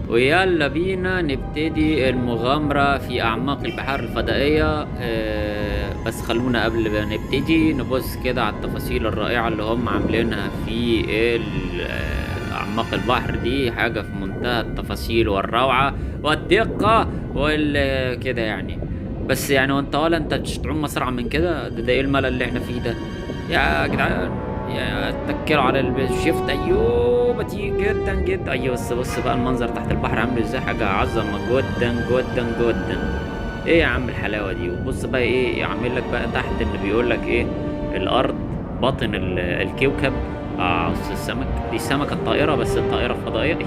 ويلا بينا نبتدي المغامرة في أعماق البحار الفضائية. بس خلونا قبل ما نبتدي نبص كده على التفاصيل الرائعة اللي هم عاملينها في أعماق البحر دي. حاجة في منتهى التفاصيل والروعة والدقة وال كده يعني. بس يعني وانت ولا انت مش تعوم اسرع من كده؟ ده ايه الملل اللي احنا فيه ده يا جدعان؟ يا اتكلوا على ال shift. ايوه بطيء جدا جدا. ايوه بس بص بقى المنظر تحت البحر عامل ازاي، حاجة عظمه جدا جدا جدا. ايه يا عم الحلاوة دي؟ وبص بقى ايه يعمل لك بقى تحت اللي بيقول لك ايه، الارض باطن الكوكب. بص السمك دي، السمكة الطائرة، بس الطائرة الفضائية.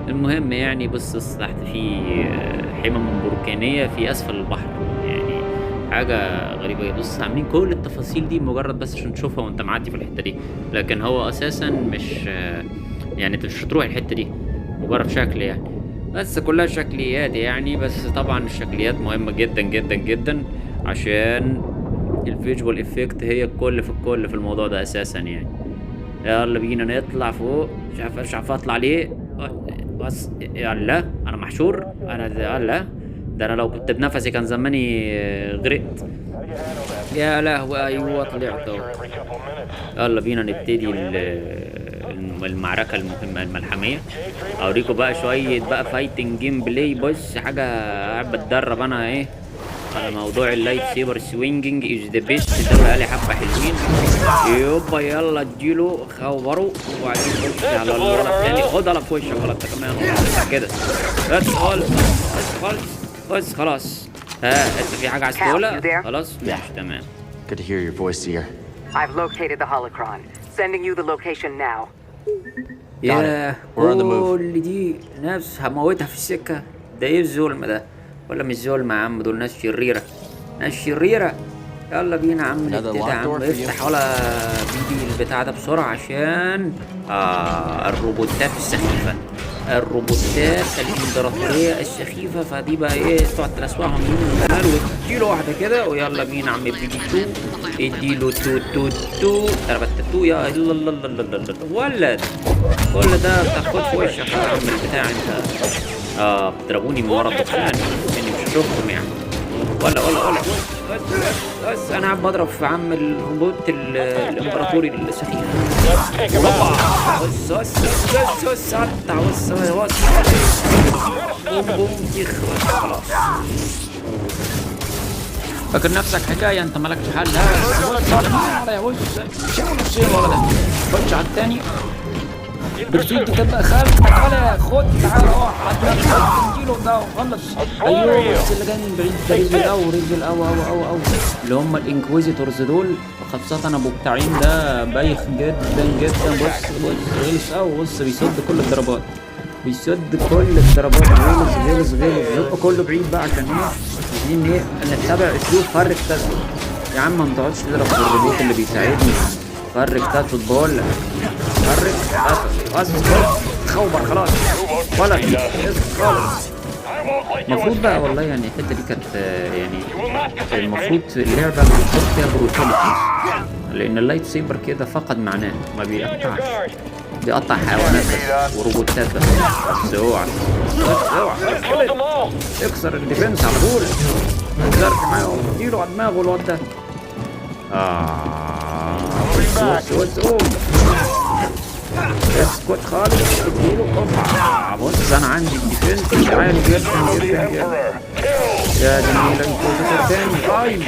المهم يعني بص تحت في حمم بركانيه في اسفل البحر، يعني حاجة غريبة. بص عاملين كل التفاصيل دي مجرد بس عشان تشوفها وانت معدي في الحتة دي، لكن هو اساسا مش يعني انت مش هتروح الحتة دي، مجرد شكل يعني، بس كلها شكليات يعني. بس طبعا الشكليات مهمة جدا جدا جدا عشان ال visual effect هي الكل في الكل في الموضوع ده اساسا يعني. يلا بينا نطلع فوق. مش عارف اطلع ليه، بس يلا انا محشور انا. يلا ده انا لو كنت بنفسي كان زماني غرقت. يا لهوي. ايوه طلعت اهو. يلا بينا نبتدي المعركة المهمة الملحمية. اوريكم بقى شوية بقى fighting gameplay. بص حاجة قاعد بتدرب انا ايه على موضوع ال lightsaber swinging is the best ده، بقى لي حبة حلوين. يوبا يلا اديله خبره، وبعدين خش على الولد التاني. خد على في وشك ولا انت كمان كده. بس خالص بس خالص بس خلاص. ها انت في حاجة عايز تقولها؟ خلاص ماشي تمام. Good to hear your voice, Cere. I've located the holocron. Sending you the location now. ياه. We're on the move. كل دي ناس هموتها في السكة. ده ايه الظلم ده؟ ولا مش ظلم يا عم، دول ناس شريرة، ناس شريرة. يلا بينا يا عم Another نبتدي يا locked عم. door for you. افتح ولا بيبي البتاع ده بسرعة عشان الروبوتات السخيفة، الروبوتات الامبراطورية السخيفة. فدي بقى ايه، تقعد تلسوعهم يمين وشمال وتديله واحدة كده. ويلا بينا يا عم BD 2، اديله تو تو تو تربت تو. يا الله الله الله الله الله، ولد كل ده تاخد في وشك يا عم البتاع انت. بتضربوني من ورا الدخان اني مش هشوفكم يعني. ولا ولا ولا بس بس بس انا قاعد بضرب في عم الروبوت الامبراطوري السخيف. هوبا بص بص بص بص قطع بص بص بوم بوم تيخ بس خلاص. فاكر نفسك حكاية انت، مالكش حل. ها بص على بص شوف نصين ورا ده، خش على التاني. pursuit تبقى خالتك ولا خد تعال اهو على اديله ده وخلص. ايوه بس اللي جاي من بعيد ده رزل قوي، رزل قوي قوي قوي قوي، اللي هم ال Inquisitors دول، خاصة ابو بتاعين ده بايخ جدا جدا. بص بص غلس قوي، بص بيصد كل الضربات، بيصد كل الضربات. غلس غلس غلس. زق كله بعيد بقى عشان ايه؟ عايزين ايه؟ نتبع اسلوب فرق تسد. يا عم ما تقعدش تضرب في الروبوت اللي بيساعدني. فرق تسد بقول لك، فرق تسد بس خبر خلاص ولا اسكت خالص. المفروض بقى والله يعني الحتة دي كانت يعني المفروض اللعبة بيحط فيها brutality، لان ال lightsaber كده فقد معناه، ما بيقطعش، بيقطع حيوانات بس وروبوتات بس. بس اوعى بس اوعى اكسر ال defense على طول. ما تهزرش معاهم، اديله على دماغه الواد ده. بص بص بص قوم اسكت خالص، اديله. اوبا بص انا عندي ال defense عالي جدا جدا جدا. يا جميل Inquisitor تاني. اي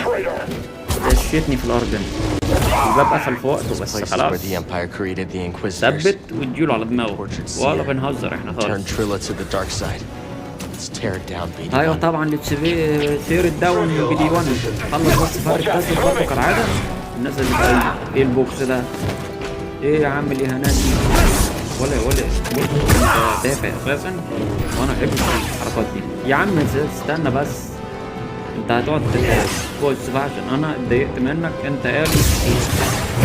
دشيتني في الارض انت. الباب قفل في وقته بس This is خلاص. where the Empire created the Inquisitors. ثبت واديله على دماغه. Tortured ولا Cere. بنهزر احنا Turned خالص. Trilla to the dark side. Let's tear it down, BD. ايوه طبعا let's tear it down BD 1. خلص بس فرق تاسل برضه كالعادة. الناس اللي بقى ايه ال box ده؟ ايه يا عم الاهانات دي؟ ولا ولا بص انت تافه اساسا وانا ما بحبش الحركات دي يا عم. استنى بس انت هتقعد بص بقى عشان انا اتضايقت منك. انت قالي سخيف،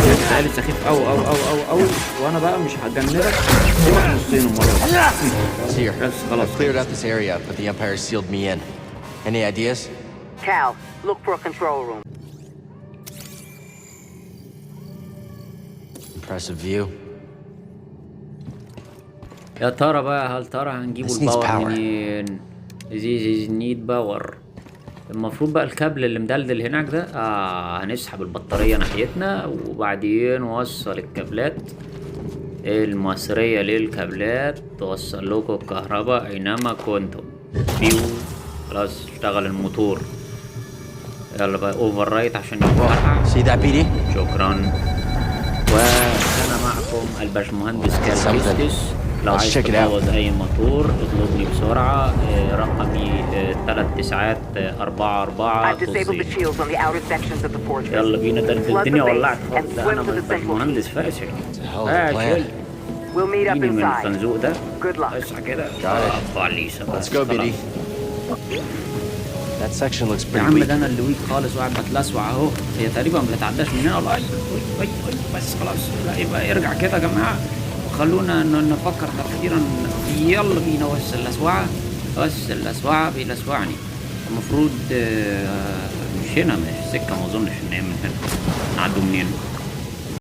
انت قالي سخيف او او او او او وانا بقى مش هجنبك. سيبك نصين المرة دي. Cere, بس خلاص. I've cleared out this area, but the Empire sealed me in. Any ideas? Cal, look for a control room. Impressive view. يا ترى بقى، هل ترى هنجيبوا This needs ال power power. منين؟ This need power. المفروض بقى الكابل اللي مدلدل هناك ده، هنسحب البطارية ناحيتنا، وبعدين وصل الكابلات المصرية للكابلات توصل لكم الكهرباء أينما كنتم. بيو، خلاص اشتغل الموتور. يلا بقى override عشان يتفرقع. See that, BD? شكرا. وكان معكم الباشمهندس كال Something. كيستس. لو Let's عايز check it out. تبوظ اي موتور اطلبني بسرعة. رقمي 999 4 4 I've disabled the 2. shields on the outer sections of the fortress. يلا بينا. ده Flood the الدنيا base ولعت and خالص. ده swim انا to the central باشمهندس فاشل. The hell is the plan? فاشل. We'll meet up اديني من inside. الخنزوق ده. Good luck. اصحى كده. Got it. عليسة Let's بس go, BD. خلاص. That section looks يا pretty عم weak. ده انا اللي weak خالص وقاعد بتلسوع اهو. هي تقريبا ما بتعداش من هنا ولا؟ اي اي اي، بس خلاص. لا، يبقى ارجع كده يا جماعه، وخلونا نفكر تفكيرا. يلا بينا. بس اللسوعه، بس اللسوعه بيلسوعني. المفروض مش هنا، مش سكه، ما اظنش ان هي من هنا. نعدوا منين؟